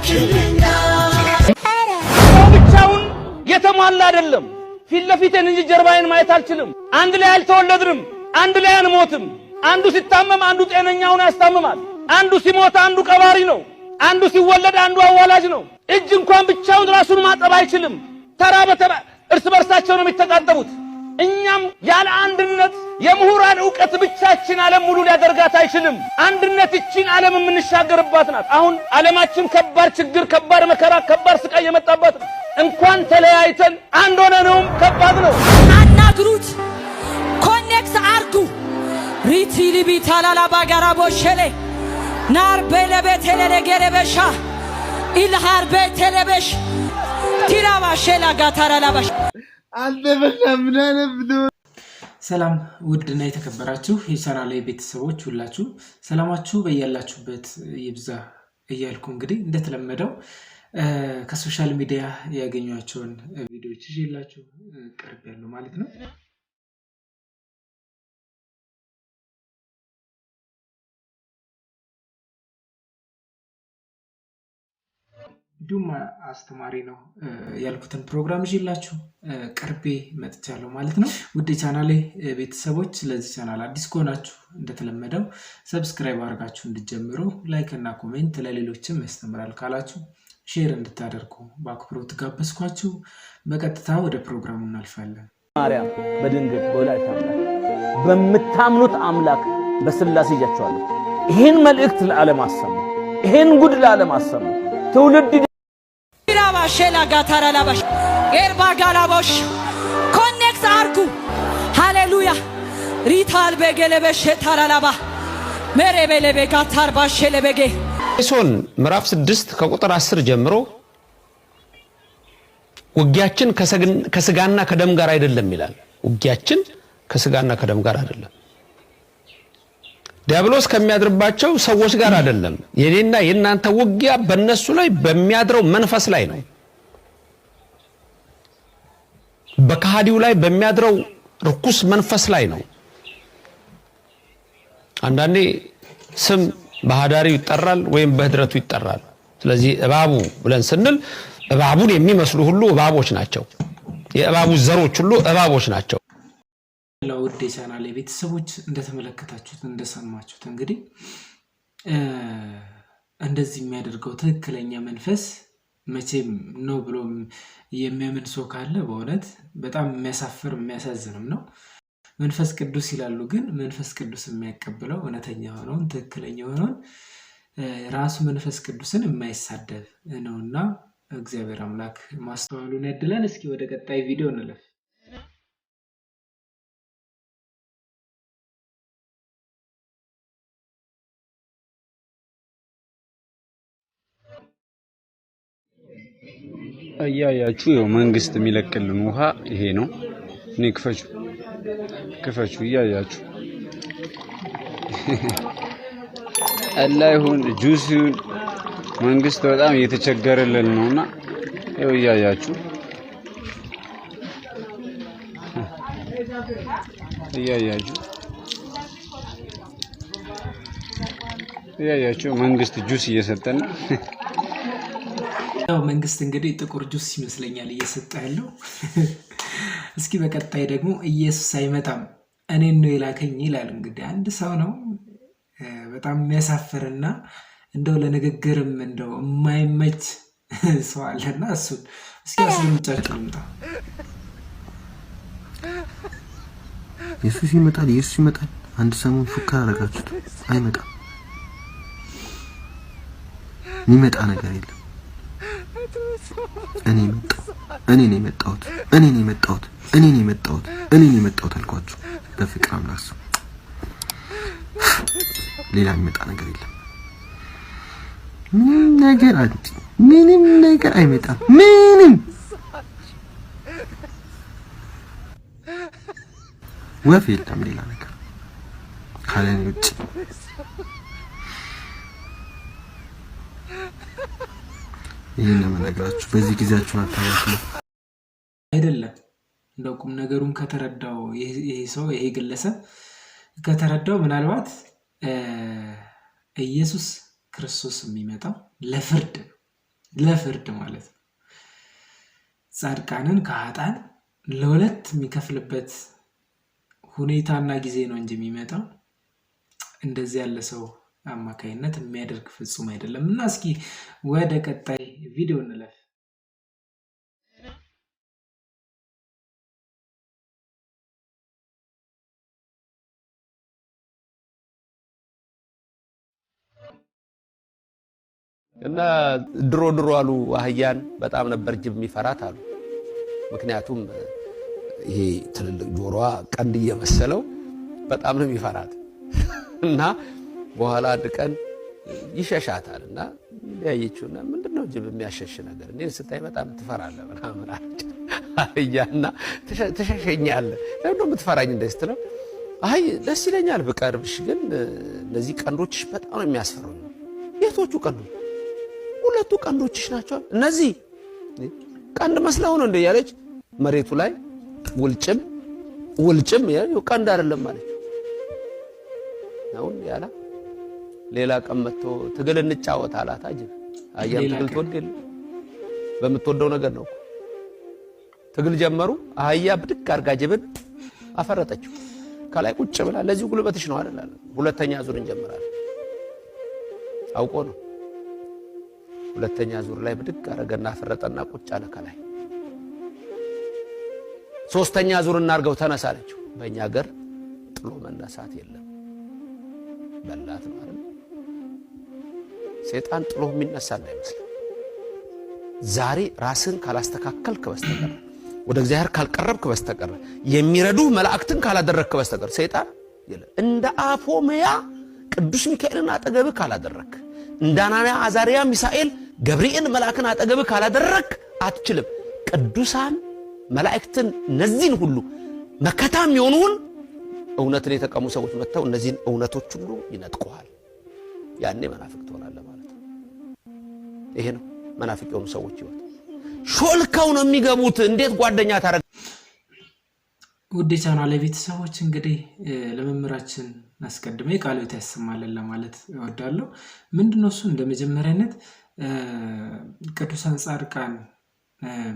ሰው ብቻውን የተሟላ አይደለም። ፊት ለፊቴን እንጂ ጀርባዬን ማየት አልችልም። አንድ ላይ አልተወለድንም። አንድ ላይ አንሞትም። አንዱ ሲታመም አንዱ ጤነኛውን ያስታምማል። አንዱ ሲሞት አንዱ ቀባሪ ነው። አንዱ ሲወለድ አንዱ አዋላጅ ነው። እጅ እንኳን ብቻውን ራሱን ማጠብ አይችልም። ተራ በተራ እርስ በርሳቸው ነው የሚተጣጠቡት። እኛም ያለ አንድነት የምሁራን ዕውቀት ብቻችን ዓለም ሙሉ ሊያደርጋት አይችልም። አንድነት ይቺን ዓለም የምንሻገርባት ናት። አሁን ዓለማችን ከባድ ችግር፣ ከባድ መከራ፣ ከባድ ስቃይ የመጣባት ነው። እንኳን ተለያይተን አንድ ሆነነውም ከባድ ነው። አናግሩት፣ connect አርጉ። ሪቲሊቢ ታላላ ባጋራቦሸሌ ናር ቤለቤቴሌሌጌሬበሻ ኢልሃር ቤቴሌበሽ ቲራባሼላ ጋታራላባሽ። ሰላም ውድና የተከበራችሁ የቻናሌ ቤተሰቦች ሁላችሁ ሰላማችሁ በያላችሁበት ይብዛ እያልኩ እንግዲህ እንደተለመደው ከ social media ያገኟቸውን ቪዲዮዎች ይዤላችሁ ቀርቤያለሁ ማለት ነው። እንዲሁም አስተማሪ ነው ያልኩትን ፕሮግራም ይዤላችሁ ቀርቤ መጥቻለሁ ማለት ነው። ውድ የቻናሌ ቤተሰቦች፣ ለዚህ ቻናል አዲስ ከሆናችሁ እንደተለመደው subscribe አድርጋችሁ እንድትጀምሩ፣ like እና comment ለሌሎችም ያስተምራል ካላችሁ share እንድታደርጉ በአክብሮት ጋበዝኳችሁ። በቀጥታ ወደ ፕሮግራሙ እናልፋለን። ማርያም በድንግል በወላዲተ አምላክ በምታምኑት አምላክ በስላሴ ይዣቸዋለሁ። ይህን መልእክት ለዓለም አሰሙ። ይህን ጉድ ለዓለም አሰሙ። ትውልድ ቲራባሼላ ጋታራላባሽ ኤርባጋላቦሽ connect አርጉ። ሃሌሉያ ሪታል በገለበሽ ታራላባ ሜሬቤሌቤ ጋታርባሼለበጌ። ኤፌሶን ምዕራፍ 6 ከቁጥር 10 ጀምሮ ውጊያችን ከስጋና ከደም ጋር አይደለም ይላል። ውጊያችን ከስጋና ከደም ጋር አይደለም። ዲያብሎስ ከሚያድርባቸው ሰዎች ጋር አይደለም። የኔና የእናንተ ውጊያ በእነሱ ላይ በሚያድረው መንፈስ ላይ ነው። በከሃዲው ላይ በሚያድረው ርኩስ መንፈስ ላይ ነው። አንዳንዴ ስም በሀዳሪው ይጠራል ወይም በህድረቱ ይጠራል። ስለዚህ እባቡ ብለን ስንል እባቡን የሚመስሉ ሁሉ እባቦች ናቸው። የእባቡ ዘሮች ሁሉ እባቦች ናቸው። ውድ የቻናሌ ቤተሰቦች፣ እንደተመለከታችሁት እንደሰማችሁት እንግዲህ እንደዚህ የሚያደርገው ትክክለኛ መንፈስ መቼም ነው ብሎ የሚያምን ሰው ካለ በእውነት በጣም የሚያሳፍር የሚያሳዝንም ነው። መንፈስ ቅዱስ ይላሉ፣ ግን መንፈስ ቅዱስ የሚያቀብለው እውነተኛ የሆነውን ትክክለኛ የሆነውን ራሱ መንፈስ ቅዱስን የማይሳደብ ነውና እግዚአብሔር አምላክ ማስተዋሉን ያድለን። እስኪ ወደ ቀጣይ ቪዲዮ እንለፍ። እያያችሁ ይኸው መንግስት የሚለቅልን ውሃ ይሄ ነው። እኔ ክፈቹ ክፈቹ እያያችሁ ጠላ ይሁን ጁስ ይሁን መንግስት በጣም እየተቸገረልን ነውና ይኸው እያያችሁ እያያችሁ እያያችሁ መንግስት ጁስ እየሰጠን ነው። ያው መንግስት እንግዲህ ጥቁር ጁስ ይመስለኛል እየሰጠ ያለው። እስኪ በቀጣይ ደግሞ ኢየሱስ አይመጣም እኔን ነው የላከኝ ይላል። እንግዲህ አንድ ሰው ነው፣ በጣም የሚያሳፍርና እንደው ለንግግርም እንደው የማይመች ሰው አለና እሱን እስኪ አስደምጫችሁ ልምጣ። ኢየሱስ ይመጣል፣ ኢየሱስ ይመጣል። አንድ ሰሞን ፉከራ አደረጋችሁት። አይመጣም፣ የሚመጣ ነገር የለም። እኔ መጣሁ፣ እኔ ነው የመጣሁት፣ እኔ ነው የመጣሁት፣ እኔ ነው የመጣሁት፣ እኔ ነው የመጣሁት አልኳችሁ። በፍቅር አምላክ ስም ሌላ የሚመጣ ነገር የለም። ምንም ነገር ምንም ነገር አይመጣም። ምንም ወፍ የለም። ሌላ ነገር ካለኔ ውጭ ይህን ነው የምነግራችሁ። በዚህ ጊዜያችሁን አታባክኑ። አይደለም እንደው ቁም ነገሩን ከተረዳው ይሄ ሰው ይሄ ግለሰብ ከተረዳው ምናልባት ኢየሱስ ክርስቶስ የሚመጣው ለፍርድ ነው። ለፍርድ ማለት ነው። ጻድቃንን ከኃጥአን ለሁለት የሚከፍልበት ሁኔታና ጊዜ ነው እንጂ የሚመጣው እንደዚህ ያለ ሰው አማካይነት የሚያደርግ ፍጹም አይደለም። እና እስኪ ወደ ቀጣይ ቪዲዮ እንለፍ። እና ድሮ ድሮ አሉ አህያን በጣም ነበር ጅብ የሚፈራት አሉ። ምክንያቱም ይሄ ትልልቅ ጆሮዋ ቀንድ እየመሰለው በጣም ነው የሚፈራት እና በኋላ አንድ ቀን ይሸሻታል እና ያየችውና ምንድን ነው ጅብ የሚያሸሽ ነገር እኔን ስታይ በጣም ትፈራለህ ምናምን አለች አህያና ትሸሸኛለህ፣ ለምንድን ነው የምትፈራኝ እንደዚህ ስትለው አይ ደስ ይለኛል ብቀርብሽ፣ ግን እነዚህ ቀንዶችሽ በጣም ነው የሚያስፈሩኝ። የቶቹ ቀንዶች? ሁለቱ ቀንዶችሽ ናቸው እነዚህ ቀንድ መስለው ነው እንደ ያለች መሬቱ ላይ ውልጭም ውልጭም ቀንድ አይደለም አለች። አሁን ያላ ሌላ ቀን መጥቶ ትግል እንጫወት አላት። አጅብ አህያም ትግል ትወድ የለ በምትወደው ነገር ነው። ትግል ጀመሩ። አህያ ብድግ አርጋ ጅብን አፈረጠችው። ከላይ ቁጭ ብላ ለዚህ ጉልበትሽ ነው አይደል? ሁለተኛ ዙር እንጀምራለን። አውቆ ነው። ሁለተኛ ዙር ላይ ብድግ አረገና አፈረጠና ቁጭ አለ ከላይ። ሶስተኛ ዙር እናርገው ተነሳ አለችው። በእኛ ሀገር ጥሎ መነሳት የለም በላት ነው አይደል? ሰይጣን ጥሎ የሚነሳ እንዳይመስል። ዛሬ ራስን ካላስተካከልክ በስተቀር፣ ወደ እግዚአብሔር ካልቀረብክ በስተቀር፣ የሚረዱ መላእክትን ካላደረግክ በስተቀር ሰይጣን የለም። እንደ አፎምያ ቅዱስ ሚካኤልን አጠገብህ ካላደረግክ፣ እንደ አናንያ አዛርያ ሚሳኤል ገብርኤል መልአክን አጠገብህ ካላደረግክ አትችልም። ቅዱሳን መላእክትን እነዚህን ሁሉ መከታ የሚሆኑን እውነትን የተቀሙ ሰዎች መጥተው እነዚህን እውነቶች ሁሉ ይነጥቁሃል። ያኔ መናፍቅ ትሆናለህ ማለት ነው። ይሄ ነው መናፍቅ የሆኑ ሰዎች ህይወት። ሾልከው ነው የሚገቡት። እንዴት ጓደኛ ታደርግ? ውድ የቻናሌ ቤተሰቦች፣ እንግዲህ ለመምህራችን አስቀድሜ ቃለ ሕይወት ያሰማልን ለማለት እወዳለሁ። ምንድነው እሱ እንደ መጀመሪያነት ቅዱሳን ጻድቃን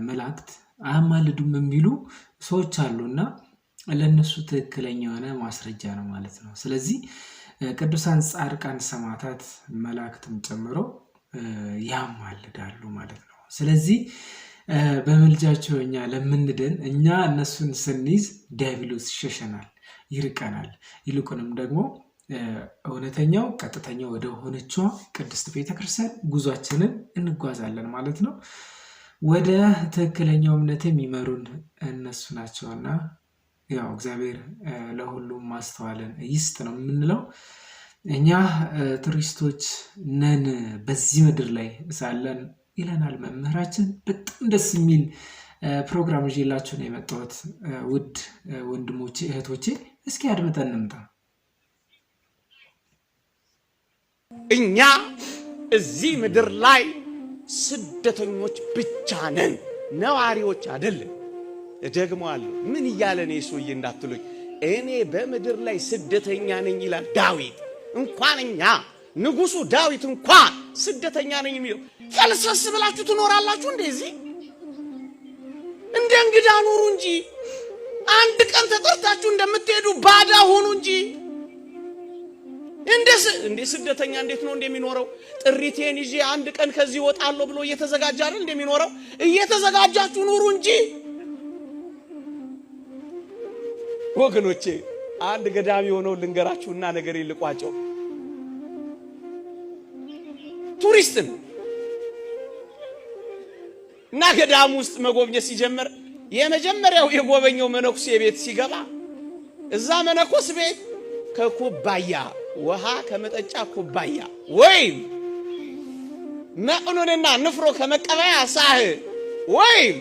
መላእክት አያማልዱም የሚሉ ሰዎች አሉ እና ለእነሱ ትክክለኛ የሆነ ማስረጃ ነው ማለት ነው። ስለዚህ ቅዱሳን ጻድቃን ሰማዕታት መላእክትም ጨምሮ ያማልዳሉ ማለት ነው። ስለዚህ በምልጃቸው እኛ ለምንድን እኛ እነሱን ስንይዝ ዲያብሎስ ይሸሸናል፣ ይርቀናል። ይልቁንም ደግሞ እውነተኛው ቀጥተኛው ወደ ሆነችዋ ቅድስት ቤተክርስቲያን ጉዟችንን እንጓዛለን ማለት ነው። ወደ ትክክለኛው እምነት የሚመሩን እነሱ ናቸውና ያው እግዚአብሔር ለሁሉም ማስተዋልን ይስጥ ነው የምንለው። እኛ ቱሪስቶች ነን በዚህ ምድር ላይ ሳለን ይለናል መምህራችን። በጣም ደስ የሚል ፕሮግራም ይዤላችሁ ነው የመጣሁት ውድ ወንድሞቼ እህቶቼ፣ እስኪ አድምጠን እንምጣ። እኛ እዚህ ምድር ላይ ስደተኞች ብቻ ነን፣ ነዋሪዎች አይደለም። እደግመዋለሁ። ምን እያለ ነው ሰውዬ እንዳትሉኝ፣ እኔ በምድር ላይ ስደተኛ ነኝ ይላል ዳዊት። እንኳን እኛ ንጉሱ ዳዊት እንኳን ስደተኛ ነኝ የሚለው፣ ፈልሰስ ብላችሁ ትኖራላችሁ። እንደዚህ እንደ እንግዳ ኑሩ እንጂ፣ አንድ ቀን ተጠርታችሁ እንደምትሄዱ ባዳ ሁኑ እንጂ። እንደ ስደተኛ እንዴት ነው እንደሚኖረው? ጥሪቴን ይዤ አንድ ቀን ከዚህ እወጣለሁ ብሎ እየተዘጋጀ አይደል እንደሚኖረው? እየተዘጋጃችሁ ኑሩ እንጂ ወገኖቼ። አንድ ገዳሚ የሆነው ልንገራችሁና ነገር ልቋጨው። ቱሪስት ነው እና ገዳም ውስጥ መጎብኘት ሲጀምር የመጀመሪያው የጎበኘው መነኩሴ ቤት ሲገባ እዛ መነኮስ ቤት ከኩባያ ውሃ ከመጠጫ ኩባያ ወይም መቅኑንና ንፍሮ ከመቀበያ ሳህ ወይም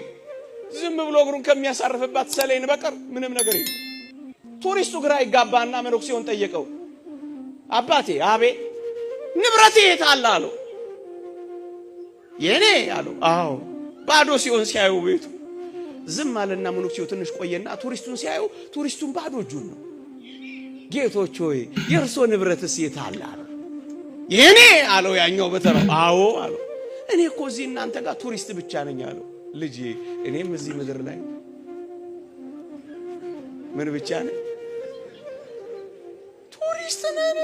ዝም ብሎ እግሩን ከሚያሳርፍባት ሰሌን በቀር ምንም ነገር የለም። ቱሪስቱ ግራ ይጋባና መነኩሴውን ጠየቀው። አባቴ፣ አቤ፣ ንብረቴ የት አለ አለው። የኔ አለው። አዎ፣ ባዶ ሲሆን ሲያዩ ቤቱ ዝም አለና መነኩሴው ትንሽ ቆየና ቱሪስቱን ሲያዩ ቱሪስቱን ባዶ እጁን ነው። ጌቶች ሆይ፣ የእርሶ ንብረትስ የት አለ አለው። የኔ አለው ያኛው በተራው። አዎ አለው። እኔ እኮ እዚህ እናንተ ጋር ቱሪስት ብቻ ነኝ አለው። ልጄ እኔም እዚህ ምድር ላይ ምን ብቻ ነኝ? ቱሪስት ነን።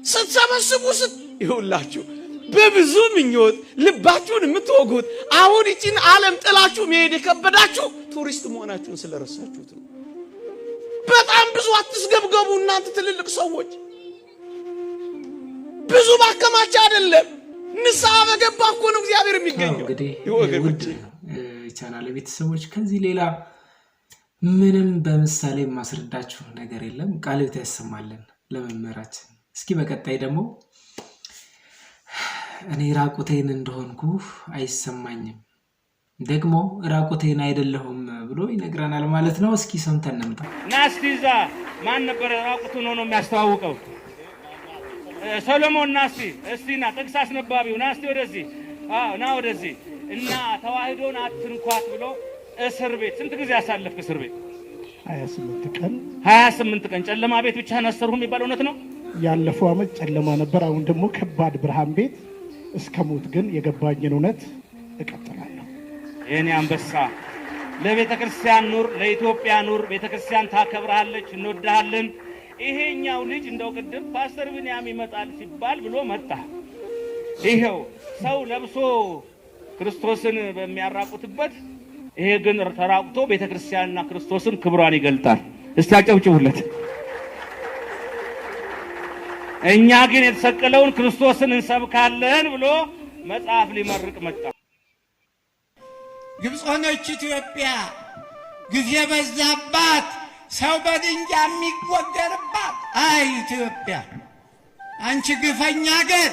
ስትሰበስቡ ይኸውላችሁ በብዙ ምኞት ልባችሁን የምትወጉት አሁን ይቺን ዓለም ጥላችሁ መሄድ የከበዳችሁ ቱሪስት መሆናችሁን ስለረሳችሁት ነው። በጣም ብዙ አትስገብገቡ እናንተ ትልልቅ ሰዎች። ብዙ ማከማቻ አይደለም፣ ንስሐ በገባ እኮ ነው እግዚአብሔር የሚገኘው። እንግዲህ ውድ ቻናል ቤተሰቦች ከዚህ ሌላ ምንም በምሳሌ የማስረዳችሁ ነገር የለም። ቃለ ሕይወት ያሰማልን ለመምህራችን። እስኪ በቀጣይ ደግሞ እኔ ራቁቴን እንደሆንኩ አይሰማኝም ደግሞ ራቁቴን አይደለሁም ብሎ ይነግረናል ማለት ነው። እስኪ ሰምተን እንምጣ። ናስቲ እዛ ማን ነበረ ራቁቱን ሆኖ የሚያስተዋውቀው? ሰሎሞን ናስቲ፣ እስቲ ና፣ ጥቅስ አስነባቢው ናስቲ፣ ወደዚህ ና፣ ወደዚህ እና ተዋህዶን አትንኳት ብሎ እስር ቤት ስንት ጊዜ አሳለፍክ? እስር ቤት 28 ቀን። 28 ቀን ጨለማ ቤት ብቻህን አሰሩህ የሚባል እውነት ነው? ያለፈው ዓመት ጨለማ ነበር። አሁን ደግሞ ከባድ ብርሃን ቤት። እስከ ሞት ግን የገባኝን እውነት እቀጥላለሁ። የኔ አንበሳ ለቤተ ክርስቲያን ኑር፣ ለኢትዮጵያ ኑር። ቤተ ክርስቲያን ታከብርሃለች፣ እንወድሃለን። ይሄኛው ልጅ እንደው ቅድም ፓስተር ብንያም ይመጣል ሲባል ብሎ መጣ። ይሄው ሰው ለብሶ ክርስቶስን በሚያራቁትበት፣ ይሄ ግን ተራቁቶ ቤተ ክርስቲያንና ክርስቶስን ክብሯን ይገልጣል። እስቲ አጨብጭቡለት። እኛ ግን የተሰቀለውን ክርስቶስን እንሰብካለን ብሎ መጽሐፍ ሊመርቅ መጣ። ግብፅ ሆነች ኢትዮጵያ፣ ግፍ የበዛባት፣ ሰው በድንጋይ የሚወገርባት። አይ ኢትዮጵያ፣ አንቺ ግፈኛ አገር፣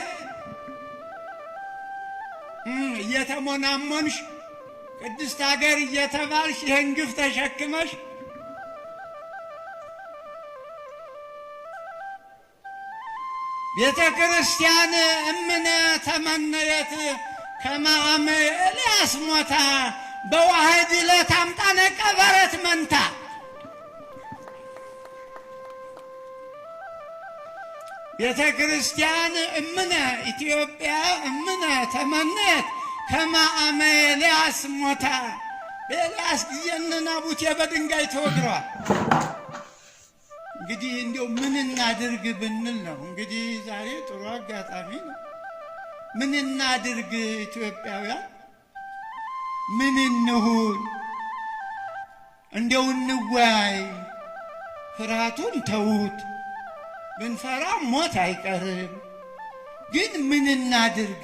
እየተሞናሞንሽ ቅድስት አገር እየተባልሽ ይህን ግፍ ተሸክመሽ ቤተ ክርስቲያን እምነ ተመነየት ከማአመ ኤልያስ ሞታ በዋህድ ዕለት አምጣነ ቀበረት መንታ። ቤተ ክርስቲያን እምነ ኢትዮጵያ እምነ ተመነየት ከማአመ ኤልያስ ሞታ። በኤልያስ ጊዜ እነ ናቡቴ በድንጋይ ተወግረዋል። እንግዲህ እንዲያው ምን እናድርግ ብንል ነው። እንግዲህ ዛሬ ጥሩ አጋጣሚ ነው። ምን እናድርግ ኢትዮጵያውያን? ምን እንሁን? እንዲያው እንወያይ። ፍርሃቱን ተዉት። ብንፈራ ሞት አይቀርም። ግን ምን እናድርግ?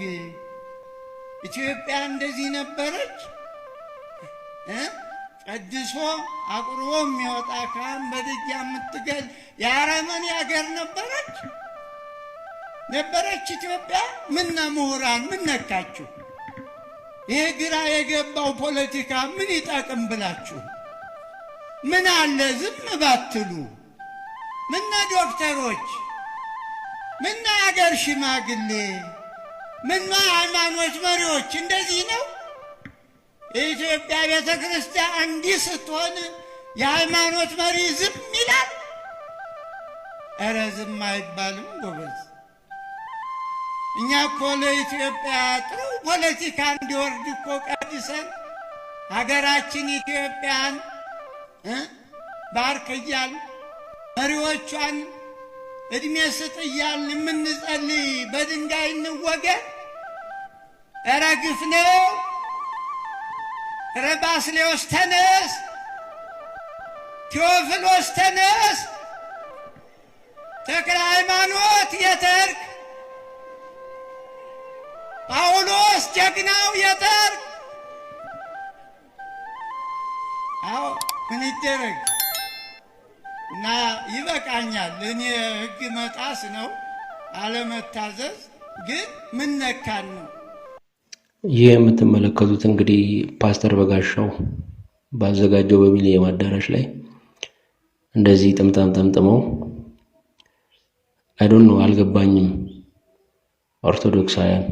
ኢትዮጵያ እንደዚህ ነበረች እ ቀድሶ አቁርቦ የሚወጣ ካህን በደጃ የምትገል የአረመኔ አገር ነበረች ኢትዮጵያ። ምነ ምሁራን ምን ነካችሁ? ይህ ግራ የገባው ፖለቲካ ምን ይጠቅም ብላችሁ ምን አለ ዝም ባትሉ? ምነ ዶክተሮች፣ ምነ አገር ሽማግሌ፣ ምነ ሃይማኖት መሪዎች እንደዚህ ነው? የኢትዮጵያ ቤተ ክርስቲያን እንዲህ ስትሆን የሃይማኖት መሪ ዝም ይላል? ኧረ ዝም አይባልም ጎበዝ። እኛ እኮ ለኢትዮጵያ ጥሩ ፖለቲካ እንዲወርድ እኮ ቀድሰን ሀገራችን ኢትዮጵያን ባርክ እያልን፣ መሪዎቿን ዕድሜ ስጥ እያልን የምንጸልይ በድንጋይ እንወገር? ኧረ ግፍ ነው። ኧረ ባስሌዎስ ተነስ፣ ቴዎፍሎስ ተነስ፣ ተክለ ሃይማኖት የተርክ፣ ጳውሎስ ጀግናው የተርክ። አዎ ምን ይደረግ እና ይበቃኛል። እኔ ሕግ መጣስ ነው አለመታዘዝ፣ ግን ምን ነካን ነው። ይህ የምትመለከቱት እንግዲህ ፓስተር በጋሻው ባዘጋጀው በሚሊኒየም አዳራሽ ላይ እንደዚህ ጥምጣም ጠምጥመው I don't know፣ አልገባኝም። ኦርቶዶክሳውያን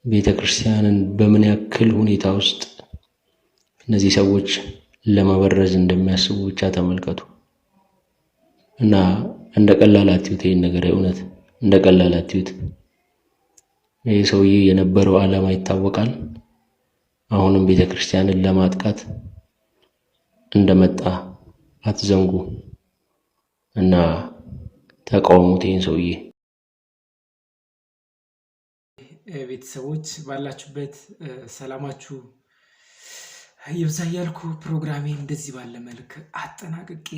ቤተ ክርስቲያንን በምን ያክል ሁኔታ ውስጥ እነዚህ ሰዎች ለመበረዝ እንደሚያስቡ ብቻ ተመልከቱ። እና እንደ ቀላል አትዩት፣ ይህን ነገር የእውነት እንደ ቀላል አትዩት። ይህ ሰውዬ የነበረው ዓላማ ይታወቃል። አሁንም ቤተ ክርስቲያንን ለማጥቃት እንደመጣ አትዘንጉ እና ተቃውሙት ይህን ሰውዬ። ቤተሰቦች ባላችሁበት ሰላማችሁ ይብዛ እያልኩ ፕሮግራሜ እንደዚህ ባለ መልክ አጠናቅቄ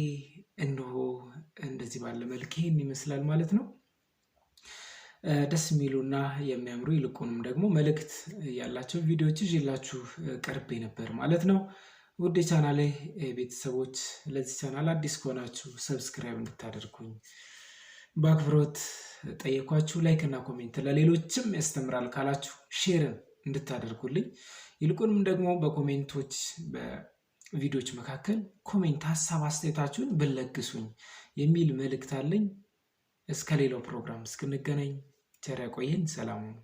እንሆ እንደዚህ ባለ መልክ ይህን ይመስላል ማለት ነው። ደስ የሚሉና የሚያምሩ ይልቁንም ደግሞ መልእክት ያላቸው ቪዲዮዎች ይዤላችሁ ቀርቤ ነበር ማለት ነው። ውድ የቻናሌ ቤተሰቦች ለዚህ ቻናል አዲስ ከሆናችሁ subscribe እንድታደርጉኝ በአክብሮት ጠየኳችሁ። Like እና comment ለሌሎችም ያስተምራል ካላችሁ share ን እንድታደርጉልኝ ይልቁንም ደግሞ በ comment ኦች በቪዲዮዎች መካከል comment ሀሳብ አስተያየታችሁን ብትለግሱኝ የሚል መልእክት አለኝ። እስከ ሌላው ፕሮግራም እስክንገናኝ ቸር ያቆየን። ሰላም ነው።